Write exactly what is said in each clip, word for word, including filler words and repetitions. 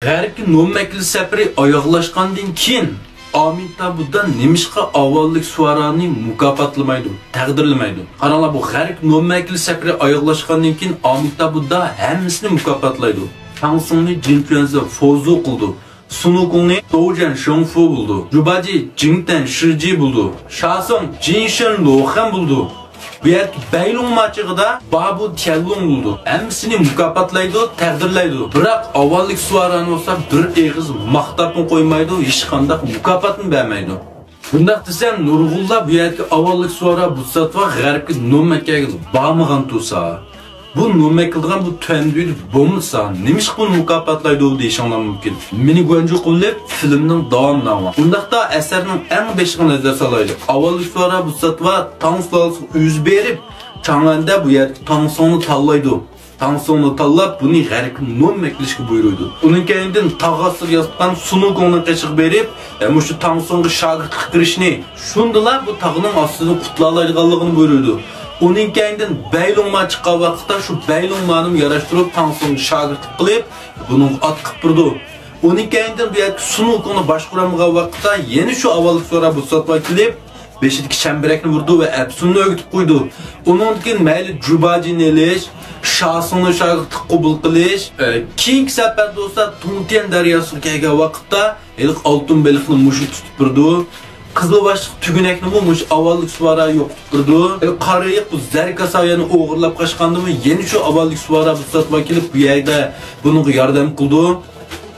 غەربكە نومەكلە سەپىرى ئاياغلاشقاندىن كېيىن ئامىتابۇددا نېمىشقا ئاۋۋاللىكسۋارانى مۇكاپاتلىمايدۇ، تەقدىرلىمەيدۇ؟ قاراڭلار، بۇ غەربكە نومەكلە سەپىرى ئاياغلاشقاندىن كېيىن ئامىتابۇددا ھەممىسىنى مۇكاپاتلايدۇ. تاڭسىڭنى جىنتۈەنزې فوزۇ قىلىدۇ. سۇنۇكۇڭنى دوۋجەن شېڭفۇ بولىدۇ. جۇباجى جىڭتەن شىجى بولىدۇ. شاسىڭ جىنشېن لوخەن بولىدۇ. بۇ يەردىكى بەيلۇڭما چېغىدا بابۇ تيەنلۇڭ بولىدۇ. ھەممىسىنى مۇكاپاتلايدۇ، تەقدىرلەيدۇ. بىراق ئاۋۋاللىكسۋارانى بولسا بىر ئېغىز ماختاپمۇ قويمايدۇ، ھېچقانداق مۇكاپاتمۇ بەرمەيدۇ. بۇنداق دېسەم، نۇرغۇنلار بۇ يەردىكى ئاۋۋاللىكسۋارا بوتساتۋا غەربكە نومەكلەرگە بارمىغان تۇرسا، بۇ نومەكلىدىغان بۇ تۈەندۈيدە بولمىسا، نېمىشقا بۇنى مۇكاپاتلايدۇ دېيىشىڭلار مۇمكىن. مېنى گۇەنجۇ قىلىپ، فىلىمنىڭ داۋامىنى ئاڭلاڭ. ئۇنداقتا ئەسەرنىڭ ئەڭ بېشىغا نەزەر سالايلى. ئاۋۋاللىكسۋارا بوتساتۋا تاڭ سۇلالىسىغا يۈز بېرىپ، چاڭئەندە بۇ يەردىكى تاڭسۇڭنى تاللايدۇ. تاڭسۇڭنى تاللاپ، بۇنى غەربكە نومەكلىشكە بۇيرۇيدۇ. ئۇنىڭ كەينىدىن تاغ ئاستىغا ياتقان سۇنۇكۇڭنىڭ قېشىغا بېرىپ، ئە، مۇشۇ تاڭسۇڭغا شاگىرتلىق قىلىشنى، شۇندىلا بۇ تاغنىڭ ئاستىدىن قۇتۇلالايدىغانلىقىنى بۇيرۇيدۇ. ئۇنىڭ كەينىدىن بەيلۇڭما چىققان ۋاقىتتا شۇ بەيلۇڭمانىمۇ ياراشتۇرۇپ تاڭسۇڭغا شاگىرتلىق قىلىپ، بۇنىڭغا ئات قىلىپ بېرىدۇ. ئۇنىڭ كەينىدىن بۇ يەردىكى سۇنۇكۇڭنى باشقۇرالمىغان ۋاقىتتا يەنە شۇ ئاۋۋاللىكسۋارا بوتساتۋا كېلىپ، بېشىدىكى چەمبىرەكنى ئۇرىدۇ ۋە ئەپسۇننى ئۆگىتىپ قويىدۇ. ئۇنىڭدىن كېيىن مەيلى جۇباجىنى ئېلىش، شاسىڭنى شاگىرتلىققا قوبۇل قىلىش، ئە، كېيىنكى سەپەردە بولسا تۇڭتيەن دەرياسىغا كەلگەن ۋاقىتتا ھېلىقى ئالتۇن بېلىقنى مۇشۇ تۇتۇپ بېرىدۇ. قىزىل باشلىق تۈگۈنەكنىمۇ مۇشۇ ئاۋۋاللىكسۋارا يوقىتىپ بېرىدۇ. ھېلىقى قارا ئېيىق بۇ زەركاساۋيەننى ئوغرىلاپ قاچقاندىمۇ يەنە شۇ ئاۋۋاللىكسۋارا بوتساتۋا كېلىپ بۇ يەردە بۇنىڭغا ياردەم قىلىدۇ.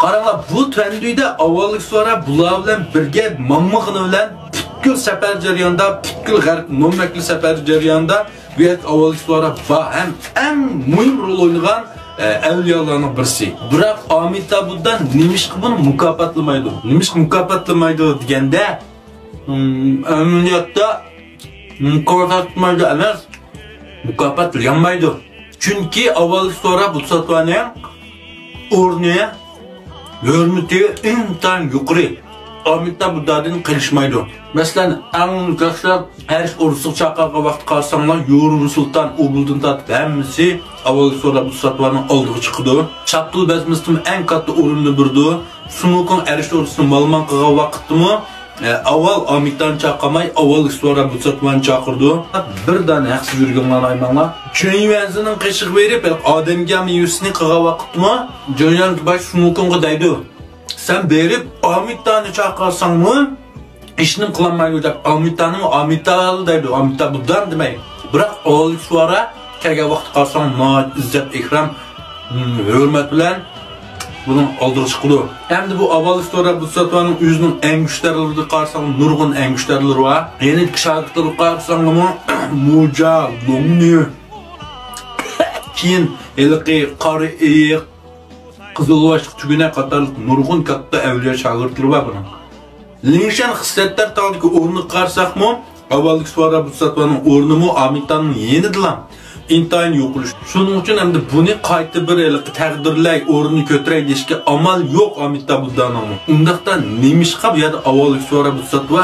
قاراڭلار، بۇ تۈەندۈيدە ئاۋۋاللىكسۋارا بۇلار بىلەن بىرگە ماڭمىغىنى بىلەن پۈتكۈل سەپەر جەريانىدا، پۈتكۈل غەرب نومەكلە سەپەر جەريانىدا بۇ يەردە ئاۋۋاللىكسۋارا بار ھەم ئەڭ مۇھىم رول ئوينىغان، ئە، ئەۋلىيالارنىڭ بىرسى. بىراق ئامىتابۇددا نېمىشقا بۇنى مۇكاپاتلىمايدۇ؟ نېمىشقا مۇكاپاتلىمايدۇ دېگەندە، ھىم، ئەمەلىيەتتە مۇكاپاتلىمايدۇ ئەمەس، مۇكاپاتلىيالمايدۇ. چۈنكى ئاۋۋاللىكسۋارا بوتساتۋانىڭ ئورنى، ھۆرمىتى ئىنتايىن يۇقىرى. ئامىتابۇددادىن قېلىشمايدۇ. مەسىلەن، ئەڭ دەسلەپ ئەرش ئوردىسىغا چاقىرغان ۋاقتى قارىساڭلار، يۇرۇن سۇلتان ئوبۇلدىن تارتىپ ھەممىسى ئاۋۋاللىكسۋارا بوتساتۋانىڭ ئالدىغا چىقىدۇ. شاپتۇل بەزمىسىدىمۇ ئەڭ كاتتا ئورۇننى بېرىدۇ. سۇنۇكۇڭ ئەرش ئوردىسىنى مالىمان قىلغان ۋاقىتتىمۇ ئە، ئاۋۋال ئامىتانى چاقىرماي، ئاۋۋاللىكسۋارا بوتساتۋانى چاقىرىدۇ. بىر دانە ھەقسىز يۈرگەن ماڭايماڭلار. چۈەنيۈەنزىنىڭ قېشىغا بېرىپ، ھېلىقى ئادەمگە مېۋىسىنى قىلغان ۋاقىتمۇ، جۇنيان باش سۇنۇكۇڭغا دەيدۇ، سەن بېرىپ ئامىتانى چاقىرساڭمۇ، ھېچنېمە قىلالمايدۇ دەپ، ئامىتانىمۇ ئامىتال دەيدۇ، ئامىتابۇددان دېمەي. بىراق ئاۋۋاللىكسۋارا كەلگەن ۋاقىتتا قارىساڭ، ناھايىتى ئىززەت، ئىكرام، ھۆرمەت بىلەن بۇنىڭ ئالدىغا چىقىدۇ. ئەمدى بۇ ئاۋۋاللىكسۋارا بوتساتۋانىڭ ئۆزىنىڭ ئەڭگۈشتەرلىرىگە قارىساڭ، نۇرغۇن ئەڭگۈشتەرلىرى بار. يەنە شاگىرتلىرىغا قارىساڭمۇ، موجا، لوڭنى، كېيىن ھېلىقى قارا ئېيىق، قىزىل باشلىق تۈگۈنە قاتارلىق نۇرغۇن كاتتا ئەۋلىيا شاگىرتلىرى بار بۇنىڭ. لىڭشەن خىسلەتلەر تاغدىكى ئورنىغا قارىساقمۇ، ئاۋۋاللىكسۋارا بوتساتۋانىڭ ئورنىمۇ ئامىتاننىڭ يېنىدىلا ئىنتايىن يۇقىرى. شۇنىڭ ئۈچۈن ئەمدى بۇنى قايتا بىر ھېلىقى تەقدىرلەي، ئورنىنى كۆتۈرەي دېيىشكە ئامال يوق ئامىتابۇددانىڭمۇ. ئۇنداقتا نېمىشقا بۇ يەردە ئاۋۋاللىكسۋارا بوتساتۋا،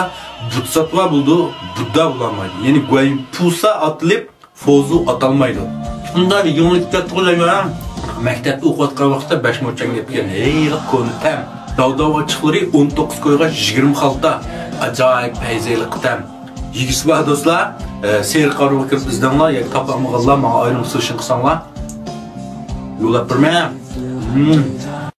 بوتساتۋا بولىدۇ، بۇددا بولالمايدۇ؟ يەنى گۇەنپۇسا ئاتىلىپ، فوزۇ ئاتالمايدۇ. شۇنداق يېڭىلىق كەتتىغۇ دەيمەن. مەكتەپتە ئوقۇۋاتقان ۋاقىتتا بەش موچەن گەپكەن. ھېلىقى كونا تەم. داۋداۋغا چىقلىرى ئون توققۇز كويغا يىگىرمە خالتا. ئاجايىپ پەيزى ھېلىقى تەم. يېگۈسى بار دوستلار، ئە، سېرىق ئارىلىغا كىرىپ ئىزدەڭلار ياكى تاپالمىغانلار ماڭا ئايرىم سېلىشىنى قىلساڭلار. يوللاپ بېرىمەن. ھىم.